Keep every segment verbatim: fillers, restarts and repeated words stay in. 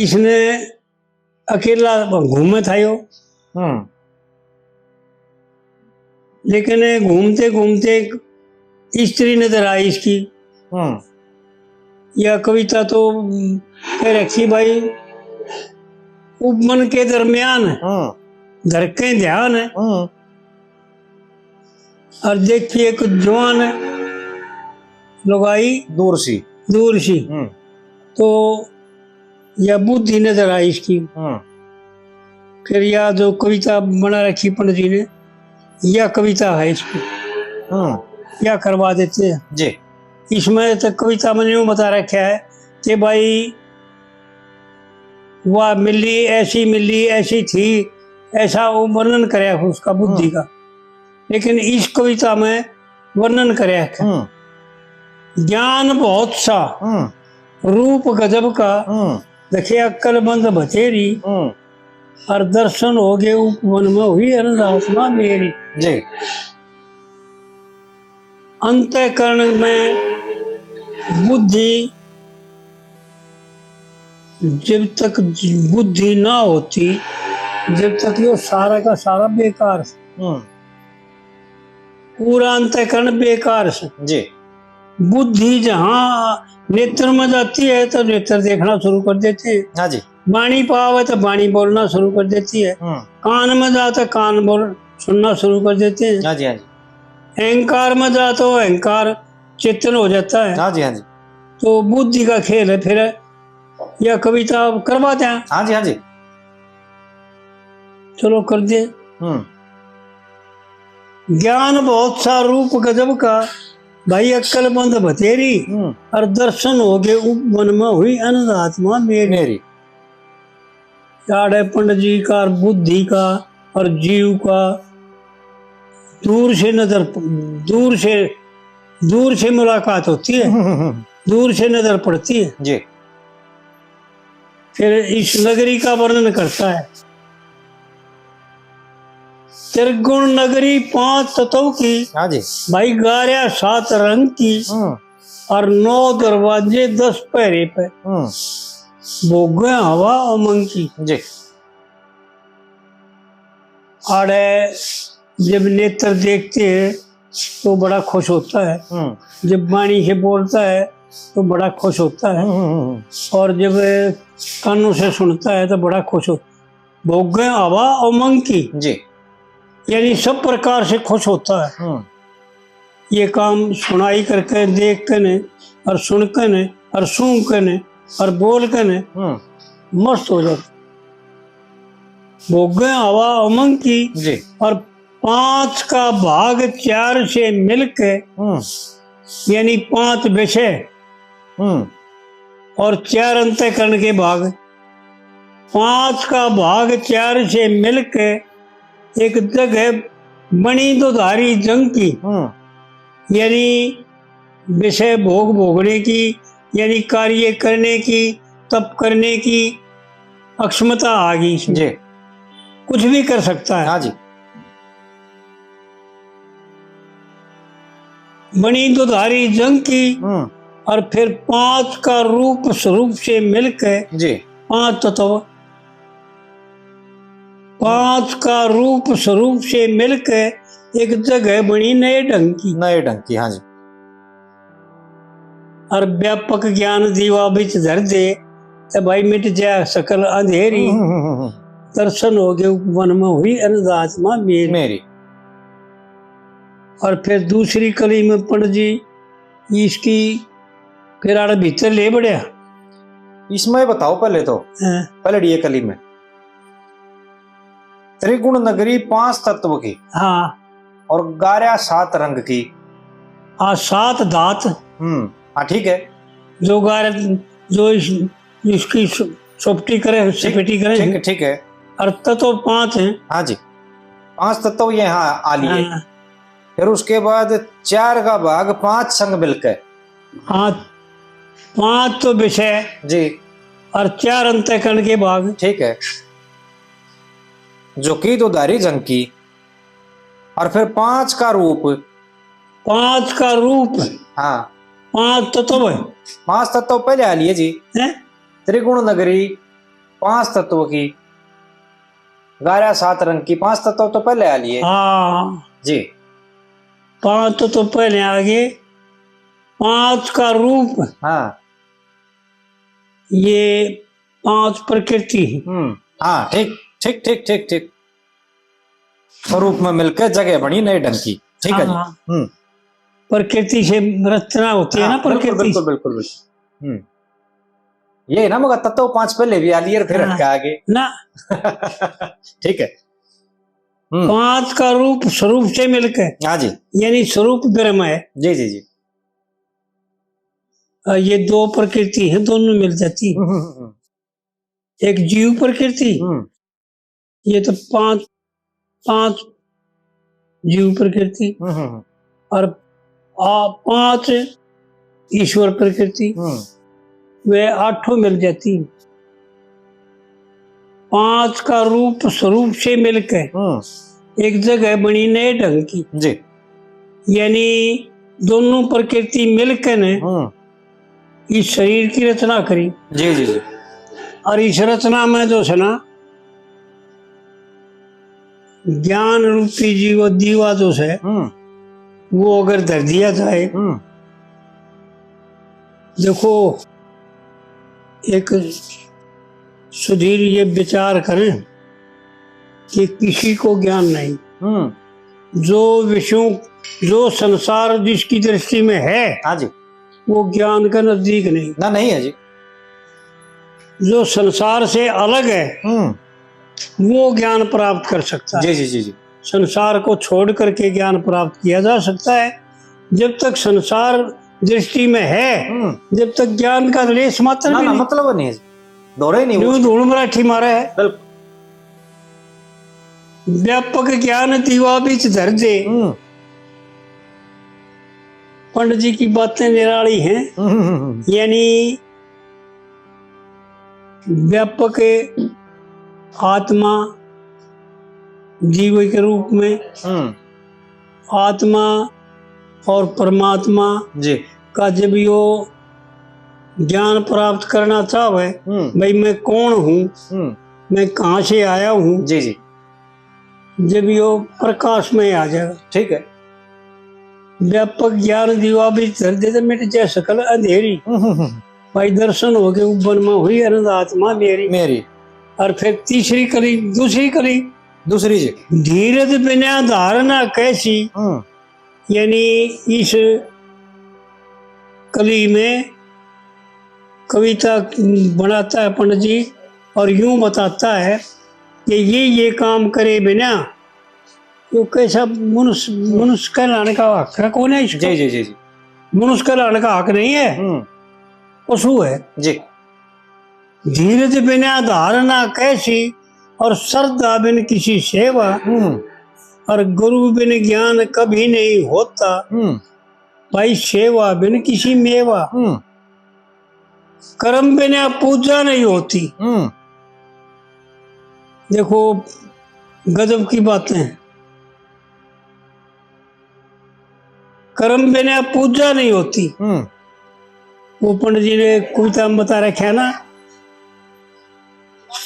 इसने अकेला घूमे था यो। हम्म। लेकिन घूमते घूमते एक स्त्री नजर आई इसकी। हम्म। यह कविता तो कह रखी भाई, उपवन के दरमियान हम्म। धर के ध्यान हम्म। और देखी एक जवान लुगाई दूर सी। दूर सी। हम्म। तो या बुद्धि नजर आई इसकी। हम्म। फिर या जो कविता बना रखी पंडित जी ने, या कविता है इसकी। हम्म। या करवा देते हैं। जी। इसमें तो कविता में यूं बता रखा है कि भाई, वह मिली, ऐसी मिली, ऐसी थी, ऐसा वो वर्णन करया उसका बुद्धि हम्म। का। लेकिन इस कविता में वर्णन करया है। हम्म। ज्ञान बहुत सा, हम्म। रूप गजब का, हम्म। देखे अक्कलमंद बतेरी, हम्म। और दर्शन हो गए उपवन में हुई अनंत आत्मा मेरी। जी। अंतःकरण में बुद्धि, जब तक बुद्धि ना होती, जब तक यो सारा का सारा बेकार। हम्म। पूरा अंतःकरण बेकार से। जी। बुद्धि जहाँ नेत्र में जाती है तो नेत्र देखना शुरू कर देते हैं। हाँ जी। वाणी पावे तो वाणी बोलना शुरू कर देती है। हम्म। कान में जा तो कान बोल, सुनना शुरू कर देते हैं। हाँ जी, हाँ जी। अहंकार में जा तो अहंकार चेतन हो जाता है। हाँ जी, हाँ जी। तो बुद्धि का खेल है। फिर यह कविता अब करवा दें। हाँ जी, हाँ जी। चलो कर दे। हम्म। ज्ञान बहुत सा रूप गजब का, भाई अक्लमंद बतेरी, हम्म। और दर्शन हो गए उपवन में हुई अनंत आत्मा मेरी। मेरी। आड़े पंडित जी का और बुद्धि का और जीव का दूर से नजर, दूर से, दूर से मुलाकात होती है, हम्म, हम्म, हम्म। दूर से नजर पड़ती है। जी। फिर इस नगरी का वर्णन करता है। त्रिगुण नगरी पांच तत्व की, हाँ जी। भाई गारिया सात रंग की, हम्म। और नौ दरवाजे दस पहरे पे, हम्म। भोगे हवा उमंग की। जी। आड़े जब नेत्र देखते हैं तो बड़ा खुश होता है, हम्म। जब वाणी से बोलता है तो बड़ा खुश होता है, हम्म, हम्म, हम्म। और जब कानों से सुनता है तो बड़ा खुश होता है। भोगे हवा उमंग की। जी। यानी सब प्रकार से खुश होता है। हम्म। ये काम सुनाई करके, देख के ने, और सुन के ने, और सूंघ के ने, और बोल के ने, हम्म। मस्त हो जाता। भोगे हवा उमंग की। जी। और पांच का भाग चार से मिलके, हम्म। यानी पांच विषय, हम्म। और चार अंतःकरण के भाग, पांच का भाग चार से मिलके एक जगह बनी दुधारी जंग की, हम्म। यानी विषय भोग भोगने की, यानी कार्य करने की, तप करने की अक्षमता आ गई इसमें। जी। कुछ भी कर सकता है। हाँ जी। बनी दुधारी जंग की, हम्म। और फिर पांच का रूप स्वरूप से मिलके जी। पांच तत्व, पांच का रूप स्वरूप से मिलके एक जगह बनी नए ढंग की। नए ढंग की, हाँ जी। और व्यापक ज्ञान दीवा बिच धर दे, तो भाई मिट जाए सकल अंधेरी। हम्म, हम्म, हम्म, हम्म। दर्शन हो गए उपवन में हुई अनंत आत्मा मेरी। मेरी। और फिर दूसरी कली में पंडित जी इसकी फिर आड़े भीतर ले बढ़या। इसमें बताओ पहले तो, हाँ। पहले ये कली में त्रिगुण नगरी पांच तत्व की। हाँ। और गारा सात रंग की। हाँ, सात धात। हम्म, हाँ, ठीक है। जो गारा, जो इस, इसकी सु-, सोपटी करे, ठीक, सपेटी करे। ठीक, ठीक है। और तत्व पांच हैं। हाँ जी, पांच तत्व यहाँ आ लिए। हाँ। फिर उसके बाद चार का भाग पांच संग मिलकर। हाँ, पांच तो विषय जी। और चार अंतःकरण के भाग। ठीक है। जो की दुधारी जंग की, और फिर पांच का रूप। पांच का रूप। हाँ। पांच तत्व है। पांच तत्व पहले आ लिए जी। हैं? त्रिगुण नगरी, पांच तत्व की, ग्यारह सात रंग की, पांच तत्व तो पहले आ लिए। हाँ। जी। पांच तत्व पहले आ गए। पांच का रूप। हाँ। ये पांच प्रकृति है। हम्म, हाँ, ठीक, ठीक, ठीक, ठीक, ठीक। स्वरूप में मिलकर जगह बनी नए ढंग की। ठीक है जी। हाँ। हम्म। प्रकृति से रचना होती है ना, हाँ, बिल्कुल, प्रकृति। बिल्कुल, बिल्कुल, बिल्कुल। हम्म। ये है ना, मगर तत्व पांच पहले भी आ लिए और फिर हाँ। हटका आगे। ना। ठीक है। हम्म। पांच का रूप स्वरूप से मिलकर, हाँ जी। यानी स्वरूप ब्रह्म है। जी, जी, जी। और ये दो प्रकृति है, दोनों मिल जाती है। हम्म, हम्म, हम्म। एक जीव प्रकृति, हम्म। ये तो पांच, पांच जीव प्रकृति हम्म, हम्म, हम्म। और आ, पांच ईश्वर प्रकृति, हम्म। वे आठों मिल जाती। पांच का रूप स्वरूप से मिलके हम्म। एक जगह बनी नए ढंग की। जी। यानी दोनों प्रकृति मिलके ने हम्म। इस शरीर की रचना करी। जी, जी, जी। और इस रचना में जो है ना, ज्ञान रूपी जीव दीवा जो है, हम्म। वो अगर धर दिया जाए, हम्म। देखो, एक सुधीर ये विचार करें कि किसी को ज्ञान नहीं। हम्म। जो विषयों, जो संसार जिसकी दृष्टि में है, हाँ जी। वो ज्ञान के नजदीक नहीं। ना, नहीं है जी। जो संसार से अलग है, हम्म। वो ज्ञान प्राप्त कर सकता है। जी, जी, जी, जी। संसार को छोड़ करके ज्ञान प्राप्त किया जा सकता है। जब तक संसार दृष्टि में है, हम्म। जब तक ज्ञान का लेश मात्र ना, भी ना, नहीं। मतलब नहीं है जी। दौरे ही नहीं यूं वो। धूल मराठी मारे है। बिल्कुल। व्यापक ज्ञान दीवा बीच धर दे। हम्म। पंडित जी की बातें निराली हैं। हम्म, हम्म, हम्म। यानी व्यापक आत्मा जीव के रूप में, हम्म। आत्मा और परमात्मा जी। का जब यो ज्ञान प्राप्त करना चाहे, हम्म। भाई मैं कौन हूँ, हम्म। मैं कहाँ से आया हूँ, जी, जी। जब यो प्रकाश में आ जाएगा। ठीक है। व्यापक ज्ञान दीवा भी धर दे तो मिट जाए सकल अंधेरी। हम्म, हम्म, हम्म। भाई दर्शन हो गए उबन में हुई अनंत आत्मा मेरी। मेरी। और फिर तीसरी कली, दूसरी कली। दूसरी जी। धीरज बिना धारणा कैसी। हम्म। यानी इस कली में कविता बनाता है पंडित जी और यूं बताता है कि ये, ये काम करे बिना, यो कैसा मनुष्य, मनुष्य कहलाने का हक है, कौन है इसको? जी, जी, जी, जी। मनुष्य कहलाने का हक नहीं है, हम्म। पशु है। जी। धीरज बिना धारणा कैसी, और श्रद्धा बिन किसी सेवा, हम्म। और गुरु बिन ज्ञान कभी नहीं होता, हम्म। भाई सेवा बिन किसी मेवा, हम्म। कर्म बिना पूजा नहीं होती। हम्म। देखो, गजब की बातें हैं। कर्म बिना पूजा नहीं होती। हम्म। वो पंडित जी ने कविता में बता रखा है ना,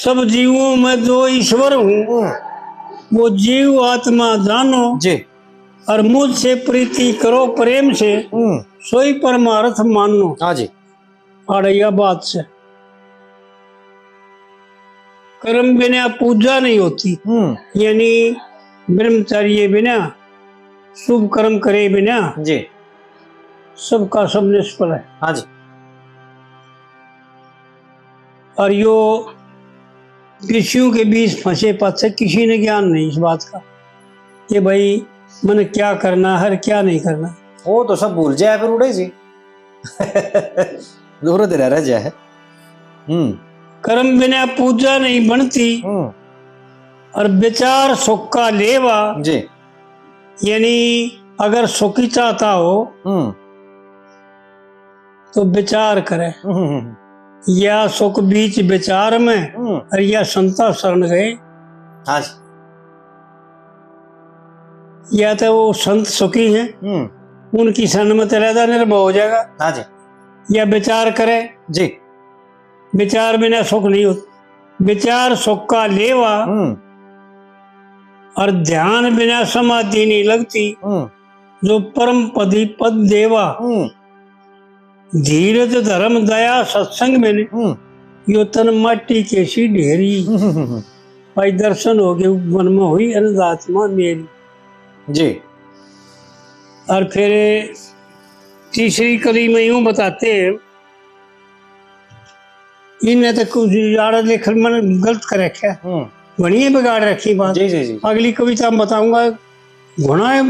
सब जीवों में जो ईश्वर हूँ, हम्म। वो जीव आत्मा जानो, जी। और मुझसे प्रीति करो प्रेम से, हम्म। सोई परमार्थ मानो। हाँ जी। आड़े या बात से। कर्म बिना पूजा नहीं होती, हम्म। यानी ब्रह्मचर्य बिना, शुभ कर्म करे बिना, जी। सबका सब निष्फल है। हाँ जी। और यो विषयों के बीच फंसे पाछे किसी ने ज्ञान नहीं इस बात का कि भाई, मैंने क्या करना है और क्या नहीं करना। वो तो सब भूल जाए फिर उड़े जी। दूर दे रह जाए। हम्म। कर्म बिना पूजा नहीं बनती। हम्म। और विचार सुख का लेवा। जी। यानी अगर सुखी चाहता हो, हम्म। तो विचार करे। हम्म, हम्म, हम्म। या सुख बीच विचार में, हम्म। और या संता शरण गए। हाँ जी। या तो वो संत सुखी हैं, हम्म। उनकी शरण में चला जा, निर्भय हो जाएगा। हाँ जी। या विचार करे। जी। विचार बिना सुख नहीं होता। विचार सुख का लेवा, हम्म। और ध्यान बिना समाधि नहीं लगती। हम्म। जो परम पदी पद देवा। हम्म। धीरज धर्म दया सत्संग में ने, हम्म। यो तन माटी के सी ढेरी। हम्म, हम्म, हम्म। भाई दर्शन हो गए, मन में हुई अनंत आत्मा मेरी। जी। और फिर तीसरी कली में यूं बताते हैं, इन्हें तो कुछ यार लेखन मन गलत कर रखा है। हम्म। घणी बिगाड़ रखी बात। जी, जी, जी। अगली कविता में बताऊंगा, घणा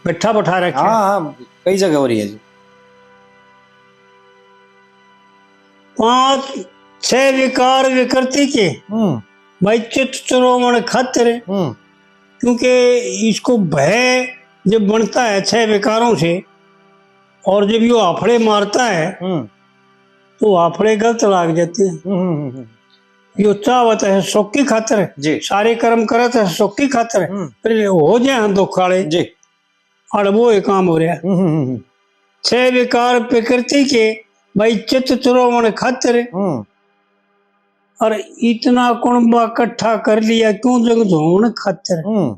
बैठा बैठा रखा है। हाँ, हाँ, कई जगह हो रही है जी। पांच, छह विकार विकृति के, हम्म। भाई चित्त चुरावण खातिर, हम्म। क्योंकि इसको भय जब बनता है छह विकारों से, और जब यो हाफड़े मारता है, हम्म। तो हाफड़े गलत लाग जाते हैं। हम्म, हम्म, हम्म। यो चाहवत है सुख की खातिर, जी। सारे कर्म करत है सुख की खातिर, हम्म। फिर हो जाए हम दुख वाले। जी। और वो एक काम हो रहा है। हम्म, हम्म, हम्म। छह विकार प्रकृति के, भाई चित्त चुरावण खातिर। हम्म। और इतना कुणबा इकट्ठा कर लिया, क्यों जग धोवण खातिर। हम्म।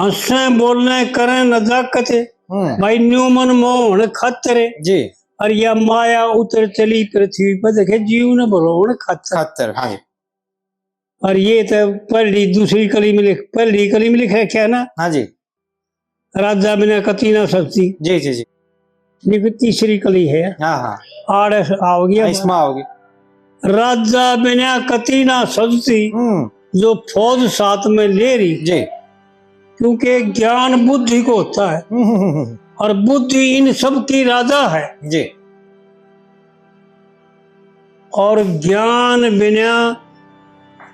हंसे बोले करे नजाकत, हम्म। भाई न्यू मन मोहन खातिर। जी। और या माया उतर चली पृथ्वी पर, देखे जीव ने भलोवण खातिर। खातिर, हाँ जी। और ये तो पहली, दूसरी कली में लिख, पहली कली में लिख रखा है ना। हाँ जी। राजा बिना कति ना सजती। जी, जी, जी। ये कोई तीसरी कली है। हाँ, हाँ। आड़ आओगी हाँ, अब। इसमें आओगी। राजा बिना कति ना सजती, हम्म। जो फौज साथ में ले रही। जी। क्योंकि ज्ञान बुद्धि को होता है। हम्म, हम्म, हम्म। और बुद्धि इन सब की राजा है। जी। और ज्ञान बिना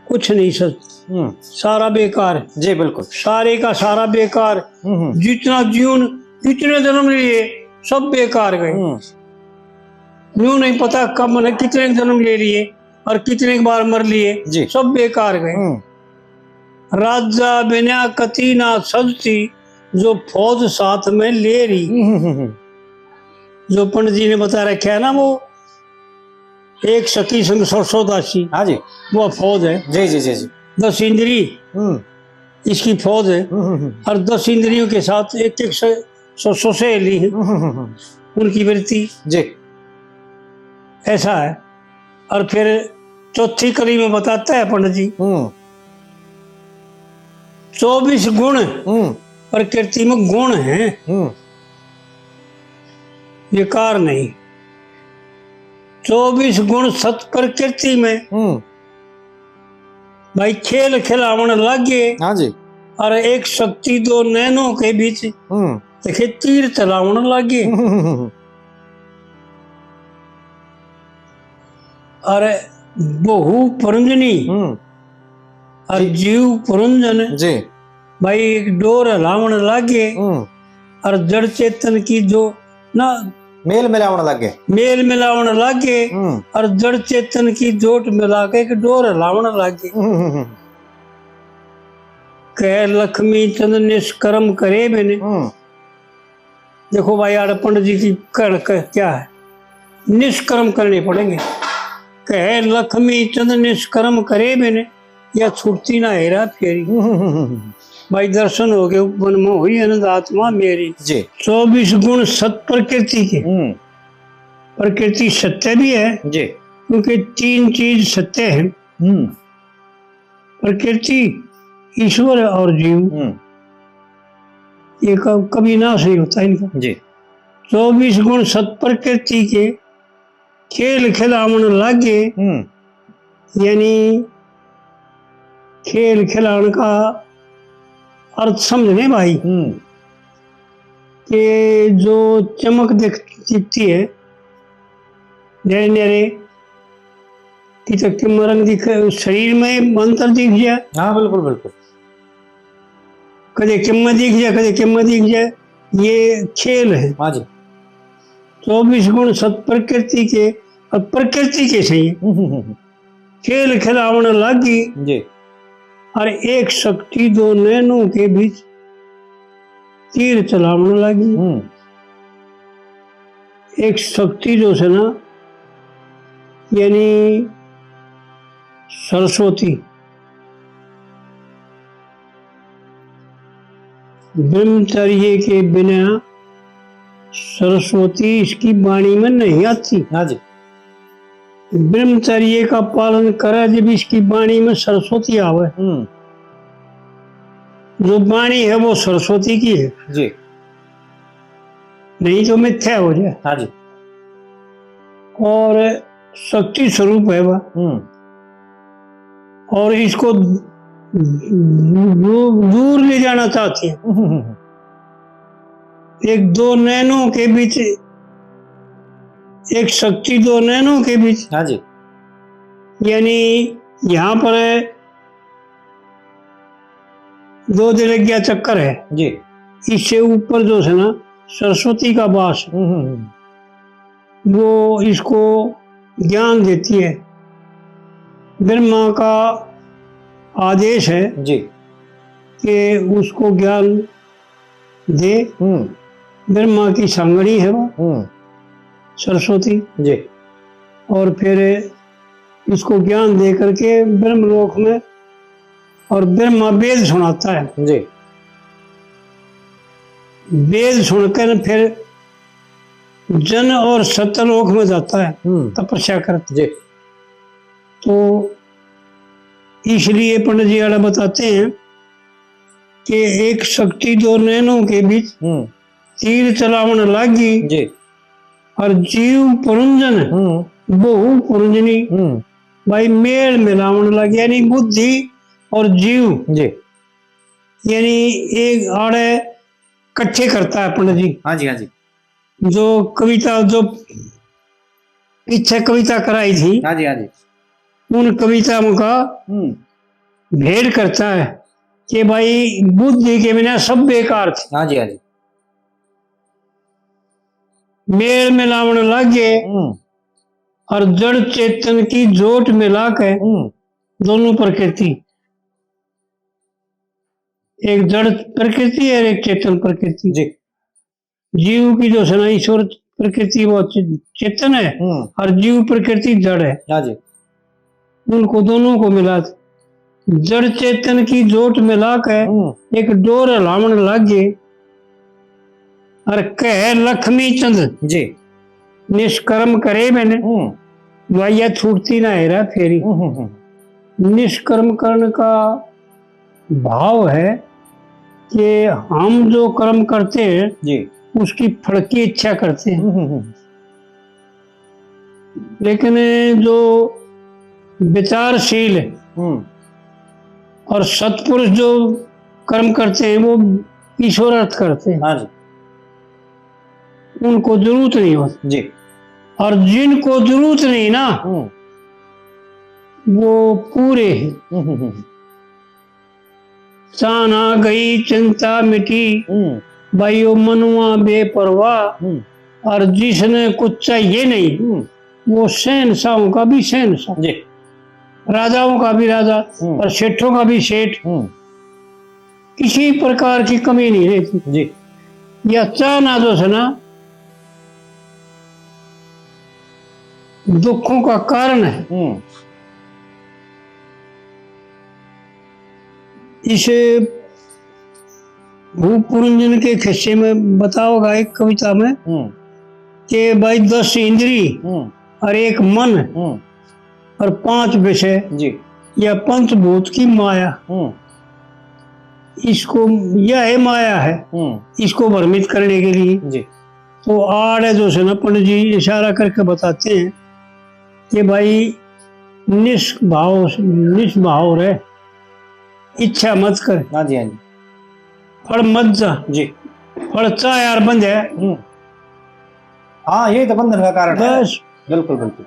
कुछ नहीं सच, हम्म। सारा बेकार। जी, बिल्कुल। सारे का सारा बेकार। हम्म, हम्म। जितना जीवन, जितने जन्म लिए, सब बेकार गए। हम्म। न्यू नहीं पता कब मैंने कितने जन्म ले लिए और कितने बार मर लिए, जी। सब बेकार गए। हम्म। राजा बिना कति ना सजती, जो फौज साथ में ले रही। हम्म, हम्म, हम्म। जो पंडित जी ने बता रखा है ना, वो एक सखी संग सौ सौ दासी, हाँ जी। वो फौज है। जी, जी, जी, जी। दस इंद्री हम्म। इसकी फौज है। हम्म, हम्म, हम्म। और दस इंद्रियों के साथ एक एक सौ, सौ, सौ सहेली है। हम्म, हम्म, हम्म। उनकी वृत्ति जी। ऐसा है। और फिर चौथी कली में बताता है पंडित जी, हम्म। चौबीस गुण हम्म। प्रकृति में गुण हैं, हम्म। विकार नहीं। चौबीस गुण सत प्रकृति में हम्म। भाई खेल खिलावण लागे। हाँ जी। और एक शक्ति दो नैनों के बीच हम्म। देखे तीर चलावण लागे। हम्म। अरे बहू पुरंजनी हम्म। और जी। जीव पुरंजन जी। भाई एक डोर हलावण लागे हम्म। और जड़ चेतन की जो ना मेल मिलावण लागे। मेल मिलावण लागे हम्म। और जड़ चेतन की जोट मिला के एक डोर हलावण लागे। हम्म, हम्म, हम्म। कह लक्ष्मी चंद निष्कर्म करे बिन हम्म। देखो भाई, आड़े पंडित जी की कह, कह, क्या है, निष्कर्म करने पड़ेंगे। कहे लक्ष्मी चंद निष्कर्म करे बिन, या छुट्टी ना हेरा फेरी। भाई, दर्शन हो गए, मन में हुई आनंद आत्मा मेरी। जी। चौबीस गुण सत प्रकृति के। हम्म। प्रकृति सत्य भी है, जी। क्योंकि तीन चीज सत्य है। हम्म। प्रकृति, ईश्वर और जीव, हम्म। ये क-, कभी नाश नहीं होता इनका। जी। चौबीस गुण सत प्रकृति के खेल खिलावण लागे, हम्म। यानी खेल खिलावण का अर्थ समझने भाई, हम्म। कि जो चमक दिख-, दिखती है, न्यारे न्यारे कि तो किम्मा रंग दिख, शरीर में अंतर दिख जाए। हाँ, बिल्कुल, बिल्कुल। कदे किम्मा दिख जाए, कदे किम्मा दिख जाए, ये खेल है। हाँ जी। चौबीस गुण सत प्रकृति के, और प्रकृति के सही। हम्म, हम्म, हम्म। खेल खिलावण लागी। जी। और एक शक्ति दो नैनों के बीच तीर चलावण लागी। हम्म। एक शक्ति जो से ना, यानी सरस्वती, ब्रह्मचर्य के बिना सरस्वती इसकी वाणी में नहीं आती। हाँ जी। ब्रह्मचर्य का पालन करे जब इसकी वाणी में सरस्वती आवे, हम्म। जो वाणी है वो सरस्वती की है जी। नहीं तो मिथ्या हो जाए। हाँ जी। और शक्ति स्वरूप है वह। हम्म। और इसको दू-, दूर ले जाना चाहती है। हम्म, हम्म, हम्म। एक दो नैनों के बीच, एक शक्ति दो नैनों के बीच। हाँ जी। यानी यहाँ पर दो दिलग्या चक्कर है जी। इससे ऊपर जो है ना, सरस्वती का वास है। हम्म, हम्म, हम्म। वो इसको ज्ञान देती है। ब्रह्मा का आदेश है जी। कि उसको ज्ञान दे। हम्म। ब्रह्मा की सांगड़ी है वो, हम्म। सरस्वती। जी। और फिर इसको ज्ञान दे करके ब्रह्मलोक में, और ब्रह्मा वेद सुनाता है। जी। वेद सुनकर फिर जन और सत्यलोक में जाता है, हम्म। तपस्या करता। जी। तो इसलिए पंडित जी आड़ा बताते हैं कि एक शक्ति दो नैनों के बीच हम्म। तीर चलावन लागी जी। और जीव पुरंजन हम्म। बहु पुरंजनी। हम्म। भाई मेल मिलावन लागी, यानी बुद्धि और जीव। जी। यानी एक आड़े इकट्ठे करता है पंडित जी। हाँ जी, हाँ जी। जो कविता, जो पीछे कविता कराई थी, हाँ जी, हाँ जी। उन कविताओं का हम्म। भेद करता है कि भाई बुद्धि के बिना सब बेकार थे। हाँ जी, हाँ जी। मेल मिलावन लागे हम्म। और जड़ चेतन की जोट मिला के हम्म। दोनों प्रकृति, एक जड़ प्रकृति है और एक चेतन प्रकृति। जी। जीव की जो है ना ईश्वर प्रकृति वो चे-, चेतन है हम्म। और जीव प्रकृति जड़ है। हाँ जी। उनको दोनों को मिला, जड़ चेतन की जोट मिला के हम्म। एक डोर हलावन लाग गए और कहे लक्ष्मी चंद जी। निष्कर्म करे मैंने, हम्म। वाया छूटती ना हेरा फेरी। हम्म, हम्म, हम्म। निष्कर्म करण का भाव है कि हम जो कर्म करते हैं, जी। उसकी फल की इच्छा करते हैं। हम्म, हम्म, हम्म। लेकिन जो विचारशील हम्म। और सत्पुरुष जो कर्म करते हैं, वो ईश्वरार्थ करते हैं। हाँ जी। उनको जरूरत नहीं होती। जी। और जिनको जरूरत नहीं ना, हम्म। वो पूरे हैं। हम्म, हम्म, हम्म। चाहना गई, चिंता मिटी, हम्म। भाई, वो मनुआ बेपरवाह। हम्म। और जिसने कुछ चाहिए नहीं, हम्म। वो शहंशाहों का भी शहंशाह, जी। राजाओं का भी राजा हम्म। और सेठों का भी सेठ। हम्म। किसी प्रकार की कमी नहीं रहती। जी। या चाहना जो है ना, दुखों का कारण है। हम्म। इस भूप पुरंजन के खिस्से में बताओगा एक कविता में हम्म। कि भाई, दस इंद्री हम्म। और एक मन हम्म। और पांच विषय, जी। या पंचभूत की माया, हम्म। इसको, यह है माया है, हम्म। इसको भ्रमित करने के लिए। जी। तो आड़े जो है ना, पंडित जी इशारा करके बताते हैं कि भाई, निष्भाव, निष्भाव रहे, इच्छा मत कर। हाँ जी, हाँ जी। फल मत जा। जी। फल चाह यार बंध है। हम्म। हाँ, यही तो बंधन का कारण है। बस। बिल्कुल, बिल्कुल।